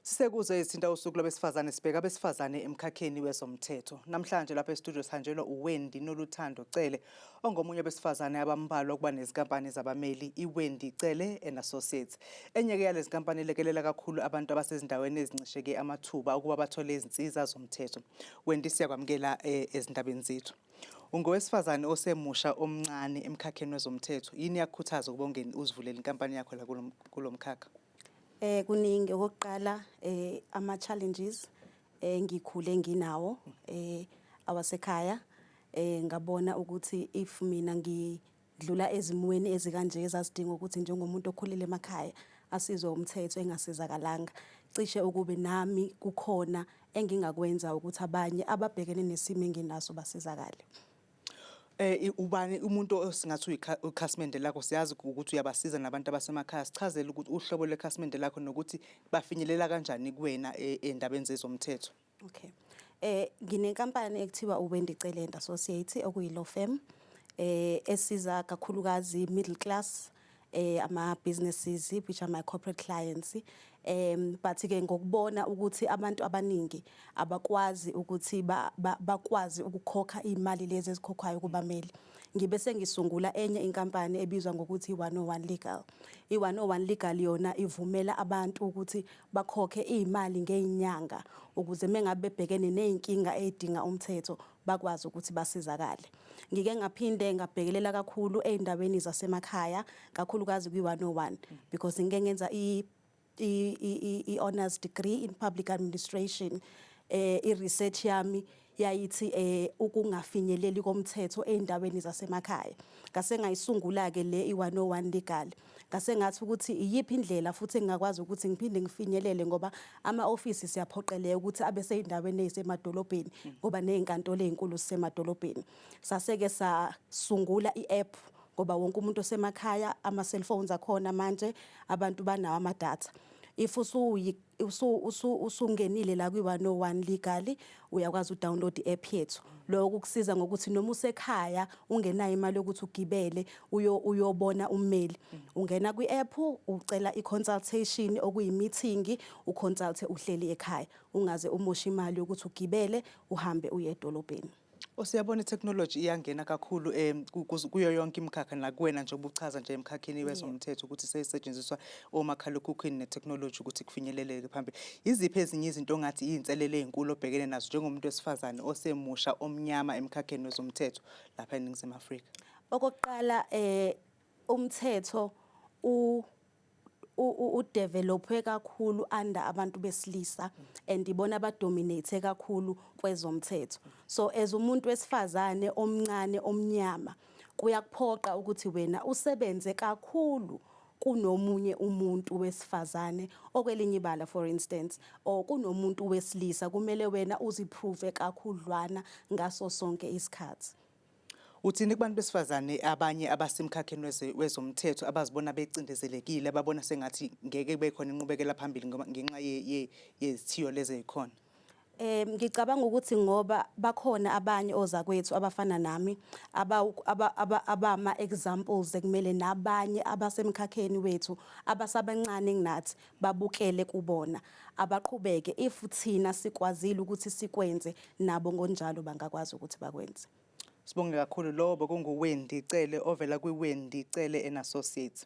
Sisekuzo ezithinta usuku lwabesifazane, sibheka abesifazane emkhakheni wezomthetho. Namhlanje lapha e-studio sihanjelwa uWendy Noluthando Cele, ongomunye wabesifazane abambalwa ukuba nezinkampani zabameli, iWendy Cele and Associates. Enye-ke yalezi nkampani elekelela kakhulu abantu abasezindaweni ezincisheke amathuba ukuba bathole izinsiza zomthetho. Wendy, siyakwamukela ezindabeni zethu. Ungowesifazane osemusha omncane emkhakheni wezomthetho. Yini yakukhuthaza ukuba ungene uzivulele inkampani yakho la kulo mkhakha? Kuningi. Okokuqala, ama challenges ngikhule nginawo awasekhaya. Ngabona ukuthi if mina ngidlula ezimweni ezikanje ezazidinga ukuthi njengomuntu okhulele emakhaya asizwe umthetho engasizakalanga, cishe ukube nami kukhona engingakwenza ukuthi abanye ababhekene nesimo enginaso basizakale. Ubani umuntu osingathi uyikhasimende lakho? Siyazi ukuthi uyabasiza nabantu abasemakhaya. Sichazele ukuthi uhlobo lwekhasimende lakho nokuthi bafinyelela kanjani kuwena endabeni zezomthetho. Okay. Nginenkampani ekuthiwa uWendy Cele and Associates, okuyi law firm esiza kakhulukazi middle class, ama businesses, which are my corporate clients. But ke ngokubona ukuthi abantu abaningi abakwazi ukuthi bakwazi ukukhokha imali lezi ezikhokhwayo kubameli, ngibe sengisungula enye inkampani ebizwa ngokuthi i-101 Legal. I-101 Legal yona ivumela abantu ukuthi bakhokhe imali ngeinyanga ukuze mengabe bebhekene nezinkinga ezidinga umthetho bakwazi ukuthi basizakale. Ngike ngaphinde ngabhekelela kakhulu ey'ndaweni zasemakhaya, kakhulukazi kwi-101, because ngike ngenza i-honors degree in public administration. I-research yami yayithi ukungafinyeleli komthetho ey'ndaweni zasemakhaya. Ngase ngayisungula-ke le i-101 Legal. Ngase ngathi ukuthi iyiphi indlela futhi engingakwazi ukuthi ngiphinde ngifinyelele, ngoba ama-ofisi siyaphoqeleka ukuthi abe sey'ndaweni ey'semadolobheni, ngoba ney'nkantolo ey'nkulu zisemadolobheni. Saseke sasungula i-app, ngoba wonke umuntu osemakhaya ama-cellphones akhona manje, abantu banawo amadatha. If usungenile la kwi-101 Legal, uyakwazi udownload i-app yethu. Lokho kukusiza ngokuthi noma usekhaya ungenayo imali yokuthi ugibele uyobona ummeli, ungena kwi-app, ucela i-consultation, okuyi-meeting, uconsulte uhleli ekhaya, ungaze umoshe imali yokuthi ugibele uhambe uye edolobheni. Osiyabona i-technology iyangena kakhulu kuyo yonke imikhakha, nakuwena njengoba uchaza nje emkhakheni wezomthetho ukuthi seyisetshenziswa omakhalekhukhwini ne-technology ukuthi kufinyeleleke phambili. Iziphi ezinye izinto ongathi iy'nselelo ey'nkulu obhekene nazo njengomuntu wesifazane osemusha omnyama emkhakheni wezomthetho lapha eNingizimu Afrika? Okokuqala, umthetho udevelopwe kakhulu under abantu besilisa and ibona abadominate kakhulu kwezomthetho. So as umuntu wesifazane omncane omnyama, kuyakuphoqa ukuthi wena usebenze kakhulu kunomunye umuntu wesifazane okwelinye ibala, for instance, or kunomuntu wesilisa. Kumele wena uziprove kakhudlwana ngaso sonke isikhathi. Uthini kubantu besifazane abanye abasemkhakheni wezomthetho abazibona becindezelekile, ababona sengathi ngeke kube khona inqubekela phambili ngoba ngenxa yezithiyo lezi ey'khona? Ngicabanga ukuthi ngoba bakhona abanye ozakwethu abafana nami abama examples ekumele nabanye abasemkhakheni wethu abasabancane kunathi babukele kubona, abaqhubeke. If thina sikwazile ukuthi sikwenze, nabo ngonjalo bangakwazi ukuthi bakwenze. Sibonge kakhulu. Lowo bekunguWendy Cele ovela kwi-Wendy Cele and Associates.